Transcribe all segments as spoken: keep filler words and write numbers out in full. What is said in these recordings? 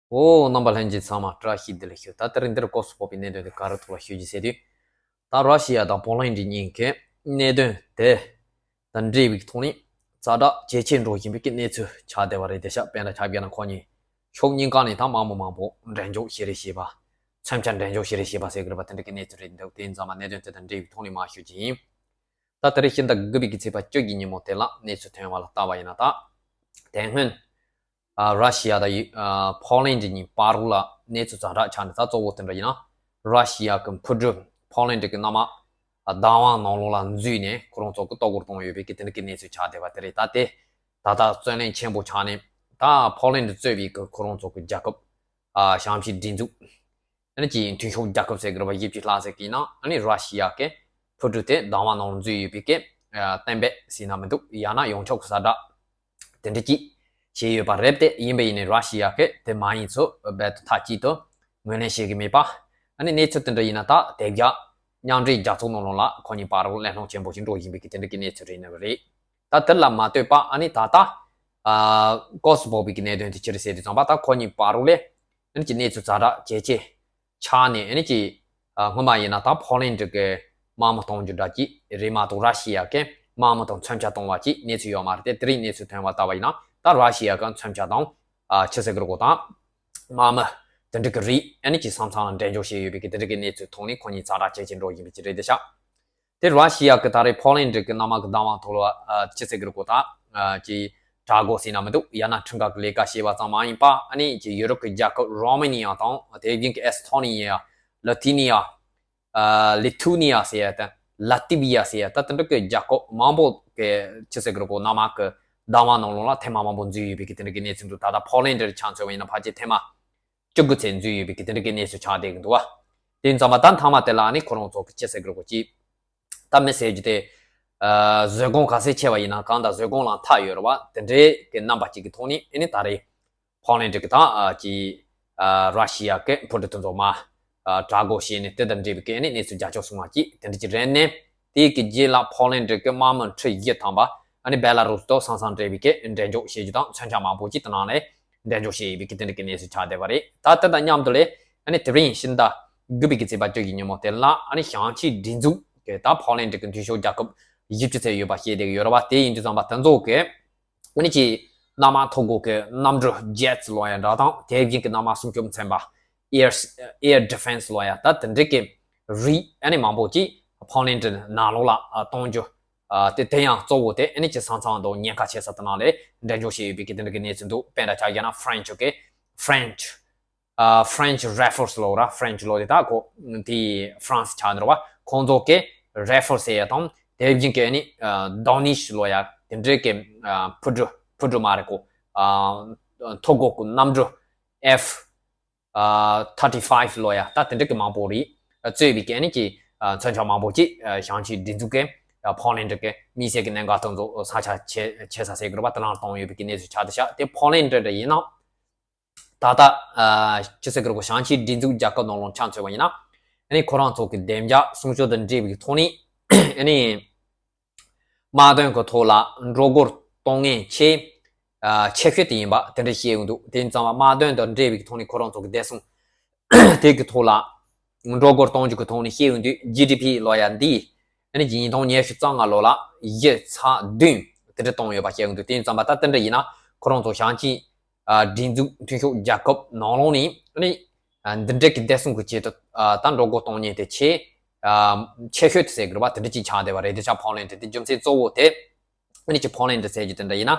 ཨོ། རྣམ་པ་ལྷན་རྒྱས་ཚང་མ་བཀྲ་ཤིས་བདེ་ལེགས་ཞུ། ད་དེ་རིང་འདིར་སྐབས་སུ་བབ་པའི་གནད་དོན་དེ་ག་རེ་ཐོག་ལ་ཞུ་རྒྱུ་ཟེར་དུས། ད་ར་ཤི་ཡ་དང་ཕོ་ལན་ཌི་གཉིས་ཀྱི་གནད་དོན་དེ་དང་འབྲེལ་བའི་ཐོག་ནས་ཛ་དྲག་ཇེ་ཆེར་འགྲོ་བཞིན་པའི་གི་གནས་ཚུལ་ཆགས་བསྡད་པ་རེད། དེ་ཤག་དཔེར་ན་ཆ་བཞག་ན་ཁོ་གཉིས་ཕྱོགས་གཉིས་ཀ་ནས་ད་དམག་མི་མང་པོ་འགྲན་ཞུགས་བྱེད་རེས་བྱས་པ། མཚོན་ཆ་འགྲན་ཞུགས་བྱེད་རེས་བྱས་པ་ཟེར་དགོས་རེད་པ། དེ་འདྲ་གི་གནས་ཚུལ་རེད་འདུག་དེ་ཡིན་ཙང་མ་གནད་དོན་དེ་དང་འབྲེལ་བའི་ཐོག་ནས་མར་ཞུ་རྒྱུ་ཡིན། ད་དེ་རིང་ཕྱི་ཟླ་དགུ་པའི་གི་ཚེས་པ་བཅུ་གི་ཉིན་མོ་དེ་ལ་གནས་ཚུལ་ཐོན་པ་ལ་བལྟས་པ་ཡིན་ན། ད་དེ་སྔོན་ཨ་ར་ཤི་ཡ་དང་ཡུ་ཨ་ཕོ་ལན་ཌི་གཉིས་བར་ལ་གནས་ཚུལ་ཛ་དྲག་ཆགས་ནས། ད་གཙོ་བོ་དེ་འདྲ་ཡིན་ན་ར་ཤི་ཡ་གི་འཕུར་གྲུ་ཕོ་ལན་ཌི་གི་གནམ་བདག་དབང་ནང་ལོགས་ལ་འཛུལ་ནས་ཁོ་རང་ཚོ་གི་གཏོར་རྒོལ་བཏང་ཡོད་པའི་གི་དེ་འདྲ་གི་གནས་ཚུལ་ཆགས་བསྡད་པ་དེ་རེད། ད་དེ་ད་ལྟ་རྩོད་གླེང་ཆེན་པོ་ཆགས་ནས། ད་ཕོ་ལན་ཌི་གཙོས་པའི་གི་ཁོ་རང་ཚོ་གི་རྒྱལ་ཁབ་ཨ་བྱང་ཕྱོགས་སྒྲིག་འཛུགས། ཨ་ནི་ཅིག་མཐུན་ཕྱོགས་རྒྱལ་ཁབ་ཟེར་གི་རེད་པ། བཞི་བཅུ་ལྷག་ཟེར་གི་ཡིན་ན། ཨ་ནི་ར་ཤི་ཡ་གི་འཕུར་གྲུ་དེ་བདག་དབང་ནང་འཛུལ་ཡོད་པའི་གི་ཨ་གཏན་འབེབས་ཟེར་ན་མི་འདུག་ཡང་ན་ཡོངས་ཁྱབ་གི་ཛ་དྲག་དེ་འདྲ་ཅིག་བྱས་ཡོད་པ་རེད། དེ་ཡིན་པ་ཡིན་ནའི་ར་ཤི་ཡ་གི་དེ་མ་ཡིན་ཚུལ་རྦད་དེ་མཐའ་གཅིག་ཏུ་ངོས་ལེན་བྱེད་གི་མེད་པ། ཨ་ནི་གནས་ཚུལ་དེ་འདྲ་ཡིན་ན་ད་དེ་རྒྱ་མཉམ་འབྲེལ་རྒྱལ་ཚོགས་ནང་ལོགས་ལ་ཁོ་གཉིས་བར་གླེང་སློང་ཆེན་པོ་ཞིག་འགྲོ་བཞིན་པའི་གི་དེ་འདྲ་གི་གནས་ཚུལ་རེད་ནི་རེད། ད་དེ་ལ་མ་ལྟོས་པ་ཨ་ནི་ད་ལྟ་ཨ་སྐབས་སུ་བབ་པའི་གི་གནད་དོན་དེ་ཅི་རེད་ཟེར་དུས་ཙམ་པ། ད་ཁོ་གཉིས་བར་ལ་ཨ་ནི་ཅིག་གནས་ཚུལ་ཛ་དྲག་ཇེ་ཆེ་ཆགས་ནས། ཨ་ནི་ཅིག་ཨ་སྔོན་མ་ཡིན་ན་ད་ཕོ་ལན་ཌི་གི་དམག་མི་གཏོང་རྒྱུ་འདྲ་ཅིག་རེད་མ་གཏོགས་ར་ཤི་ཡ་གི་དམག་མི་དང་མཚོན་ཆ་གཏོང་བ་ཅིག་གནས་ཚུལ་ཡོད་མ་རེད། དེ་དེ་རིང་གནས་ཚུལ་ཐོན་པ་ལྟ་བ་ཡིན་ན་ད་ར་ཤི་ཡ་གི་མཚོན་ཆ་དང་ཨ་ཆི་ཟེར་གི་རེད་གོ། ད་དམག་མི་དེ་འདྲ་གི་རིགས་ཨ་ནི་ཅིག་ས་མཚམས་ལ་འགྲན་ཞུགས་བྱས་ཡོད་པའི་གི་དེ་འདྲ་གི་གནས་ཚུལ་ཐོག་ནས་ཁོ་གཉིས་ཛ་དྲག་ཇེ་ཆེར་འགྲོ་བཞིན་པའི་ཅིག་རེད་དེ་ཤག་དེ་ར་ཤི་ཡ་གི་ད་རེས་ཕོ་ལན་ཌི་གི་གནམ་དམག་གི་བདག་དབང་ཐོག་ལ་ཨ་ཅི་ཟེར་གི་རེད་གོ། ད་ཨ་ཅིག་དྲག་རྒོལ་ཟེར་ན་མི་འདུག་ཡང་ན་ཁྲིམས་འགལ་གི་ལས་ཀ་བྱས་པ་ཙམ་མ་ཡིན་པ། ཨ་ནི་ཅིག་ཡུ་རོབ་ཀྱི་རྒྱལ་ཁབ་རོ་མེ་ནི་ཡ་དང་། དེ་བཞིན་གྱི་ཨེ་སི་ཐོ་ནི་ཡ། ལི་ཐུ་ནི་ཡ། ཨ་ལི་ཐུ་ནི་ཡ་ཟེར་ཡ་དང་ལ་ཏི་བི་ཡ་ཟེར་ཡ། ད་དེ་འདྲ་གི་རྒྱལ་ཁབ་མང་པོ་གི་ཅི་ཟེར་གི་རེད་གོ། གནམ་དམག་གི་བདག་དབང་ནང་ལོགས་ལ་ཐེངས་མ་མང་པོ་འཛུལ་ཡོད་པའི་གི་དེ་འདྲ་གི་གནས་ཚུལ་འདུག་ད་ལྟ་ཕོ་ལན་ཌི་ཆ་མཚོན་པ་ཡིན་ན་ཕལ་ཆེར་ཐེངས་མ་བཅུ་དགུ་ཙམ་འཛུལ་ཡོད་པའི་གི་དེ་འདྲ་གི་གནས་ཚུལ་ཆགས་བསྡད་གི་འདུག་བ། དེ་ཡིན་ཙང་མ་ད་མཐའ་མ་དེ་ལ་ཨ་ནི་ཁོ་རང་ཚོ་གི་ཅི་ཟེར་གི་རེད་གོ། ཅི་ད་མི་ཟེར་རྒྱུ་དེ། ཨ་བཟོད་སྒོམ་ག་ཚད་ཆེ་བ་ཡིན་ན། གང་ལྟར་བཟོད་སྒོམ་ལ་མཐའ་ཡོད་རེད་བ། དེ་འདྲའི་གི་རྣམ་པ་ཅིག་གི་ཐོག་ནས་ཨ་ནི་ད་རེས་ཕོ་ལན་ཌི་གི་ད་ཨ་ཅི་ཨ་ར་ཤི་ཡ་གི་འཕུར་གྲུ་དེ་ཚོ་མར་ཨ་དྲག་རྒོལ་བྱས་ནས་དེ་དང་འབྲེལ་བའི་གི་ཨ་ནི་གནས་ཚུལ་རྒྱ་ཁྱོན་སོང་བ་ཅིག་དེ་འདྲ་ཅིག་རེད་ནས། དེའི་གི་རྗེས་ལ་ཕོ་ལན་ཌི་གི་དམག་མི་ཁྲི་བཞི་ཐམ་པ་ཨ་ནི་བེ་ལ་རུ་སི་དང་ས་མཚམས་འབྲེལ་བའི་གི་འགྲན་ཞུགས་བྱེད་རྒྱུ་དང་། མཚོན་ཆ་མང་པོ་ཅིག་དེ་ནང་ལ་འགྲན་ཞུགས་བྱེད་ཡོད་པའི་གི་དེ་འདྲ་གི་གནས་ཚུལ་ཆགས་བསྡད་པ་རེད། ད་དེ་དང་མཉམ་དུ་ལ་ཨ་ནི་དེ་རིང་ཕྱི་ཟླ་དགུ་པའི་གི་ཚེས་པ་བཅུ་གི་ཉིན་མོ་དེ་ལ་ཨ་ནི་བྱང་ཆིངས་སྒྲིག་འཛུགས་ཀྱི་ད་ཕོ་ལན་ཌི་གི་མཐུན་ཕྱོགས་རྒྱལ་ཁབ་བཞི་བཅུ་ཙམ་ཡོད་པ་བཤད་བསྡད་ཀྱི་ཡོད་རེད་བ། དེ་ཡིན་དུས་ཙམ་པ་དེ་ཚོ་གི་ཨ་ནི་ཅིག་གནམ་དམག་མཐོ་སྒོ་གི་གནམ་གྲུ་ཇེ་ཊི་ལབ་ཡ་འདྲ་དང་། དེ་བཞིན་གྱི་གནམ་དམག་སྲུང་སྐྱོབ་ཚན་པ་ཨེར་ཨེར་ཌི་ཕེན་སི་ལབ་ཡ། ད་དེ་འདྲ་གི་རིགས་ཨ་ནི་མང་པོ་ཅིག་ཕོ་ལན་ཌི་ནང་ལོགས་ལ་ཨ་གཏོང་རྒྱུ། ཨ་དེ་དེ་ཡང་གཙོ་བོ་དེ་ཨ་ནི་ཅིག་ས་མཚམས་དང་ཉེན་ཁ་ཆེ་ས་དེ་ནང་ལ་འགྲན་ཞུགས་བྱས་ཡོད་པའི་གི་དེ་འདྲ་གི་གནས་ཚུལ་འདུག་དཔེར་ན་ཆ་བཞག་ན་ཧྥ་རན་ཆི་གི་ཧྥ་རན་ཆི་ཨ་French Rifles ལབ་ར། ཧྥ་རན་ཆི་ལབ་དེ་ད་ཁོ་དེ་ཧྥ་རན་སི་ཆགས་ནི་རེད་བ། ཁོང་ཚོ་གི་རེ་ཕལ་ཟེར་ཡ་དང་། དེ་བཞིན་གྱི་ཨ་ནི་ཨ་Daunish ལབ་ཡ། དེ་འདྲའི་གི་ཨ་འཕུར་གྲུ་འཕུར་གྲུ་མ་རེད་ཁོ། ཨ་མཐོ་སྒོ་གི་གནམ་གྲུ་F ཨ་thirty five ལབ་ཡ། ད་དེ་འདྲའི་གི་མང་པོ་རེད། ཨ་གཙོས་པའི་གི་ཨ་ནི་ཅིག་ཨ་མཚོན་ཆ་མང་པོ་ཅིག་ཨ་བྱང་ཆིངས་སྒྲིག་འཛུགས་ཀྱི་ཨ་ཕོ་ལན་ཌི་གི་དམིགས་བསལ་གྱི་གནད་འགག་དེ་ཚོ་ས་ཆ་ཆེ་ཆེ་ས་ཟེར་གི་རེད་བ། དེ་ནང་གཏོང་ཡོད་པའི་གི་གནས་ཚུལ་ཆགས་བསྡད་ཤག་དེ་ཕོ་ལན་ཌི་འདྲ་ཡིན་ན། ད་ལྟ་ཨ་ཅི་ཟེར་གི་རེད་གོ། བྱང་ཆིངས་སྒྲིག་འཛུགས་རྒྱལ་ཁབ་ནང་ལོགས་ཆ་མཚོན་པ་ཡིན་ན། ཨ་ནི་ཁོ་རང་ཚོ་གི་བདེ་འཇགས་སྲུང་སྐྱོབ་དང་འབྲེལ་བའི་ཐོག་ནས་ཨ་ནི་དམག་དོན་གྱི་ཐོག་ལ་འགྲོ་སྒོ་གཏོང་མཁན་ཆེས་ཨ་ཆེ་ཤོས་དེ་ཡིན་པ་དེ་འདྲ་བཤད་ཡོང་འདུག་དེ་ཡིན་ཙང་དམག་དོན་དང་འབྲེལ་བའི་ཐོག་ནས་ཁོ་རང་ཚོ་གི་བདེ་སྲུང་དེ་གི་ཐོག་ལ་འགྲོ་སྒོ་གཏོང་རྒྱུ་གི་ཐོག་ནས་བཤད་ཡོང་དུས་ཇི་ཌི་པི་ལབ་ཡ་འདི་ཨ་ནི་ཉིས་སྟོང་ཉི་ཤུ་རྩ་ལྔ་ལོ་ལ་བཞི་ཚེག་བདུན་དེ་འདྲ་གཏོང་ཡོད་པ་བཤད་ཡོང་འདུག་དེ་ཡིན་ཙང་མ་ད་དེ་འདྲ་ཡིན་ན་ཁོ་རང་ཚོ་བྱང་ཆིངས་ཨ་སྒྲིག་འཛུགས་མཐུན་ཕྱོགས་རྒྱལ་ཁབ་ནང་ལོགས་ནས་ཨ་ནི་ཨ་འདི་འདྲ་གི་བདེ་སྲུང་གི་ཆེད་དུ་ཨ་ད་འགྲོ་སྒོ་གཏོང་མཁན་དེ་ཆེས་ཨ་ཆེ་ཤོས་དེ་ཟེར་གི་རེད་བ། དེ་འདྲ་ཅིག་ཆགས་བསྡད་པ་རེད། དེ་ཆགས་ཕོ་ལན་ཌི་དེ་རྒྱུ་མཚན་གཙོ་བོ་དེ་ཨ་ནི་ཅིག་ཕོ་ལན་ཌི་ཟེར་རྒྱུ་དེ་འདྲ་ཡིན་ན།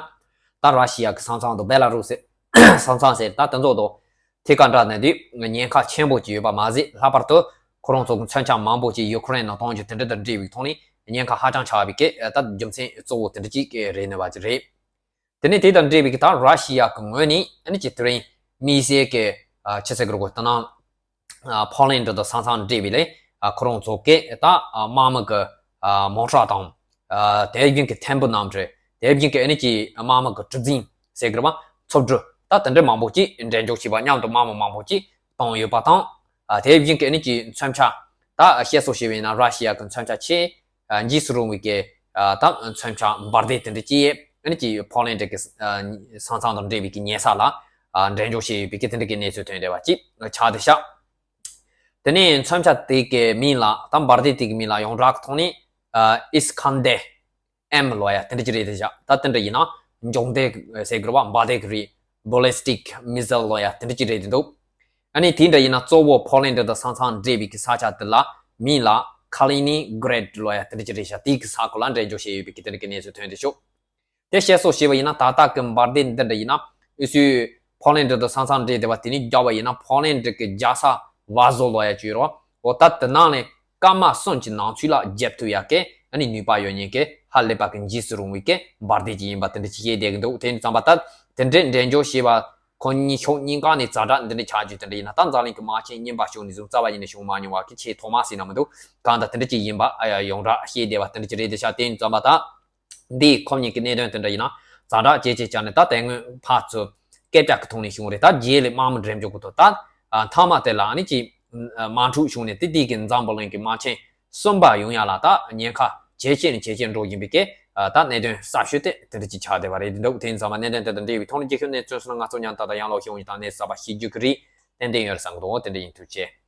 ད་ར་ཤི་ཡ་གི་ས་མཚམས་དང་བེ་ལ་རུ་སི་ས་མཚམས་ཟེར། ད་དེ་ཚོ་དང་ཐད་ཀར་འདྲ་ན་དུས་ཉེན་ཁ་ཆེན་པོ་ཅིག་ཡོད་པ་མ་ཟད། ལྷག་པར་དུ་ཁོ་རང་ཚོ་གི་མཚོན་ཆ་མང་པོ་ཅིག་ཡུ་ཁུ་རེན་ལ་གཏོང་རྒྱུ་དེ་འདྲ་དང་འབྲེལ་བའི་ཐོག་ནས་ཉེན་ཁ་ཧ་ཅང་ཆེ་བའི་གི་ད་རྒྱུ་མཚན་གཙོ་བོ་དེ་འདྲ་ཅིག་རེད་ནི་བ་ཅིག་རེད། དེ་ནས་དེ་དང་འབྲེལ་བའི་གི་ད་ར་ཤི་ཡ་གི་ངོས་ནས་ཨ་ནི་ཅིག་དེ་རིང་དམིགས་བསལ་གི་ཨ་ཆི་ཟེར་གི་རེད་གོ། ད་ནང་ཨ་ཕོ་ལན་ཌི་དང་ས་མཚམས་འབྲེལ་བའི་ལས་ཨ་ཁོ་རང་ཚོ་གི་ད་ཨ་དམག་མི་གི་ཨ་མོ་ཊ་དང་། ཨ་དེ་བཞིན་གི་ཐེམ་བུ་གནམ་གྲུ། དེ་བཞིན་གི་ཨ་ནི་ཅིག་དམག་མི་གི་གྲུ་གཟིངས་ཟེར་གི་རེད་བ། མཚོ་གྲུ། ད་དེ་འདྲ་མང་པོ་ཅིག་འགྲན་ཞུགས་བྱས་པ། མཉམ་དུ་དམག་མི་མང་པོ་ཅིག་བཏང་ཡོད་པ་དང་། ཨ་དེ་བཞིན་གི་ཨ་ནི་ཅིག་མཚོན་ཆ། ད་བཤད་སྲོལ་བྱས་པ་ཡིན་ན་ར་ཤི་ཡ་གི་མཚོན་ཆ་ཆེས་ཨ་འཇིགས་སུ་རུང་བའི་གི་ཨ་ད་མཚོན་ཆ་འབར་མདེལ་དེ་འདྲ་ཅིག་ཨ་ནི་ཅིག་ཕོ་ལན་ཌི་གི་ཨ་ས་མཚམས་དང་འབྲེལ་བའི་གི་ཉེ་ས་ལ་ འགྲན་བརྗོད་བྱས་ཡོད་པའི་གི་དེ་འདྲ་གི་གནས་ཚུལ་ཐོན་བསྡད་པ་ཅིག་ཆགས་བསྡད་ཤག་དེ་ནས་མཚོན་ཆ་དེ་གི་མིང་ལ་ད་འབར་མདེལ་དེ་གི་མིང་ལ་ཡོངས་གྲགས་ཐོག་ནས་ཨིས་ཁན་དེ་ཨེམ་ལོ་ཡ་དེ་འདྲ་ཅིག་རེད་དེ་བཞག་ད་དེ་འདྲ་ཡིན་ན་འབྱུང་ལྡན་ཟེར་དགོས་པ་འབར་མདེལ་གི་རེད། Ballistic Missile ལོ་ཡ་དེ་འདྲ་ཅིག་རེད་དེ་འདུག་ཨ་ནི་དེ་འདྲ་ཡིན་ན་གཙོ་བོ་ཕོ་ལན་ཌི་དང་ས་མཚམས་འདྲེས་པའི་གི་ས་ཆ་དེ་ལ་མིང་ལ་ཁ་ལི་ནི་གྷ་རེད་ལོ་ཡ་དེ་འདྲ་ཅིག་རེད་བཞག་དེའི་གི་ས་ཁུལ་ལ་འགྲན་བརྗོད་བྱས་ཡོད་པའི་གི་དེ་འདྲ་གི་གནས་ཚུལ་ཐོན་དེ་ཤོག་དེ་བཤད་སྲོལ་བྱས་པ་ཡིན་ན་ད་ལྟ་གི་འབར་མདེལ་འདི་འདྲ་ཡིན་ན་ཨུ་སུའི་ཕོ་ལན་ཌི་དང་ས་མཚམས་འདྲེས་བསྡད་པ་དེ་ནི་རྒྱག་པ་ཡིན་ན་ཕོ་ལན་ཌི་གི་རྒྱལ་ས་ཝར་ཛོ་ལོ་ཡ་ཅིག་ཡོད་རེད་བ། འོ་ད་དེ་ནང་ནས་སྐར་མ་གསུམ་གྱི་ནང་ཚུད་ལ་རྒྱབ་ཐུབ་ཡ་གི་ཨ་ནི་ནུས་པ་ཡོད་མཁན་གི་ཧ་ལས་པ་གི་འཇིགས་སུ་རུང་བའི་གི་འབར་མདེལ་ཅིག་ཡིན་པ་དེ་འདྲ་ཅིག་བཤད་བསྡད་ཀྱི་འདུག་དེ་ཙམ་པ་ད་དེ་འདྲའི་འགྲན་བརྗོད་བྱས་པ་ཁོ་གཉིས་ཕྱོགས་གཉིས་ཀ་ནས་ཛ་དྲག་འདི་འདྲ་ཆགས་རྒྱུ་དེ་འདྲ་ཡིན་ན་ད་འཛམ་གླིང་གི་དམག་ཆེན་རྙིང་པ་བྱུང་ནས་བཟུང་རྩ་བ་ཉིད་ནས་བྱུང་མ་མྱོང་བ་གི་ཆེས་ཐོག་མ་ཟེར་ན་མི་འདུག་གང་ལྟར་དེ་འདྲ་ཅིག་ཡིན་པ་ཡོངས་གྲགས་བཤད་བསྡད་པ་དེ་འདྲ་ཅིག་རེད་དེ་ཤག་དེ་ཙམ་པ་ད། འདིའི་ཁོ་གཉིས་ཀྱི་གནད་དོན་དེ་འདྲ་ཡིན་ན་ཛ་དྲག་ཇེ་ཆེ་བྱས་ནས་ད་དེ་སྔོན་ཕར་ཚུར་སྐད་ཆ་གི་ཐོག་ནས་བྱུང་རེད། ད་རྗེས་ལ་དམག་མི་འགྲེམས་འཇོག་གི་ཐོག་ད་མཐའ་མ་དེ་ལ་ཨ་ནི་ཅིག་དམག་འཁྲུག་བྱུང་ནས་དེ་དུས་ཀྱི་འཛམ་བུ་གླིང་གི་དམག་ཆེན་གསུམ་པ་ཡོང་ཡ་ལ་ད་ཉེན་ཁ་ཇེ་ཆེ་ནས་ཇེ་ཆེར་འགྲོ་བཞིན་པའི་སྐད་ད་གནད་དོན་གསར་ཤོས་དེ་དེ་འདྲ་ཅིག་ཆགས་བསྡད་པ་རེད་འདུག་དེ་ཡིན་ཙང་མ་གནད་དོན་དེ་དང་འབྲེལ་བའི་ཐོག་ནས་རྒྱལ་ཁབ་གནས་ཚུལ་སོགས་ང་ཚོ་མཉམ་དུ་ད་ཡང་ལོག་ཤེས་ཡོང་ཡིན་དང་གནས་གསར་པ་ཤེས་རྒྱུ་གི་རེད། ཏན་ཏན་ཡོད་རེད་བསམ་གི་འདུག་དེ་འདྲ་ཡིན། ཐུགས་རྗེ་ཆེ།